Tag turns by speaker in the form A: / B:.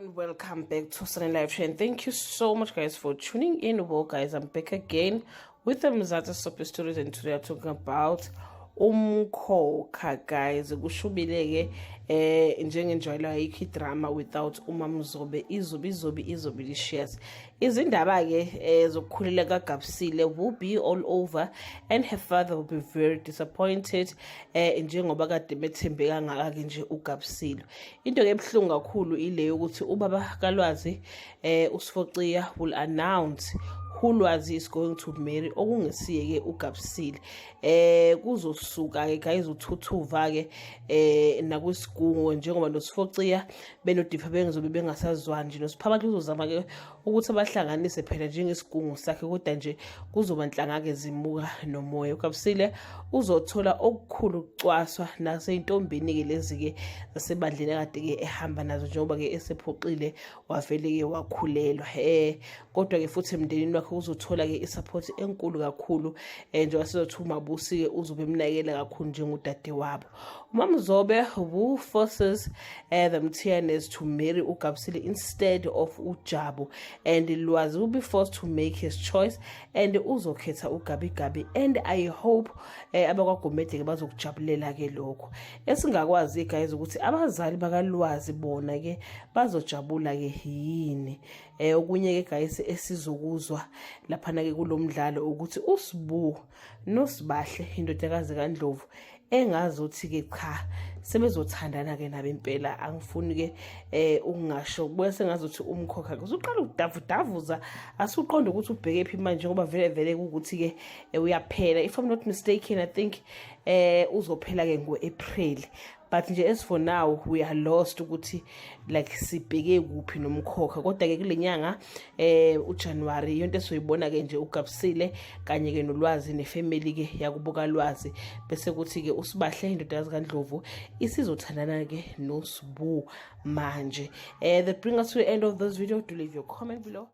A: Everyone, welcome back to Sunny Live Show, and thank you so much, guys, for tuning in. Well, guys, I'm back again with the Mzansi Soapie Stories, and today I'm talking about Umkhokha, guys. Kushubile ke njengenjwayelo, ayikho idrama without uMamzobe. Izobe izobe izobe licious izindaba ke zokukhulela kaGabsile will be all over, and her father will be very disappointed njengoba kade bethembe kangaka ke nje uGabsile. Into ke ebuhlungu kakhulu ile yokuthi ubaba kaLwazi uSifociya will announce who Lwazi is going to marry, okungesiye ke uGabsile. Kuzosuka ke, guys, uthuthuva ke nakwisigungu, njengoba noSifociya benoDipha bengizobe bengasazwani nje. NoSiphabathu uzozama ke ukuthi abahlanganise phela njengesigungu sakhe, kodwa nje kuzoba nhlanga ke zimuka nomoya. UGabsile uzothola okukhulu ukucwaswa naseyintombini ke lezi ke zasebandleni akade ke ehamba nazo, njengoba ke esephoqile wavele ke wakhulelwa. Kodwa ke futhi emndenini wakhe uzothola ke isupport enkulu kakhulu, njengoba sizothi uMabusi ke uzobe emnakekela kakhulu njengodade wabo. UMamzobe who forces the Mthianes to marry uGabsile instead of uJabu, and Lwazi will be forced to make his choice, and uzokhetha uGabi Gabi, and I hope abakwaGomede ke bazokujabulela ke lokho. Esingakwazi, guys, ukuthi abazali bakaLwazi bona ke bazojabula ke yini. Okunye ke, guys, esizokuzwa laphana ke kulomdlalo ukuthi uSibu noSibahle, indodakazi kaNdlovu, engazuthi ke cha, sebezothandana ke nabo impela. Angifuni ke ukungasho, kubuye sengazuthi umkhokha usuqala ukudavudavuza, asuqonda ukuthi ubheke phi manje, ngoba vele vele ukuthi ke uyaphela. If I'm not mistaken, I think uzophela ke ngo-April, but nje as for now we are lost ukuthi like sibheke kuphi nomkhokha. Kodwa ke kule nyanga uJanuary yonke esizoyibona ke nje uGabsile kanye ke noLwazi nefamily ke yakubuka Lwazi, bese kuthi ke uSibahle, indodakazi kaNdlovu, isizothandana ke noSibu manje. That bring us to the end of this video. Do leave your comment below.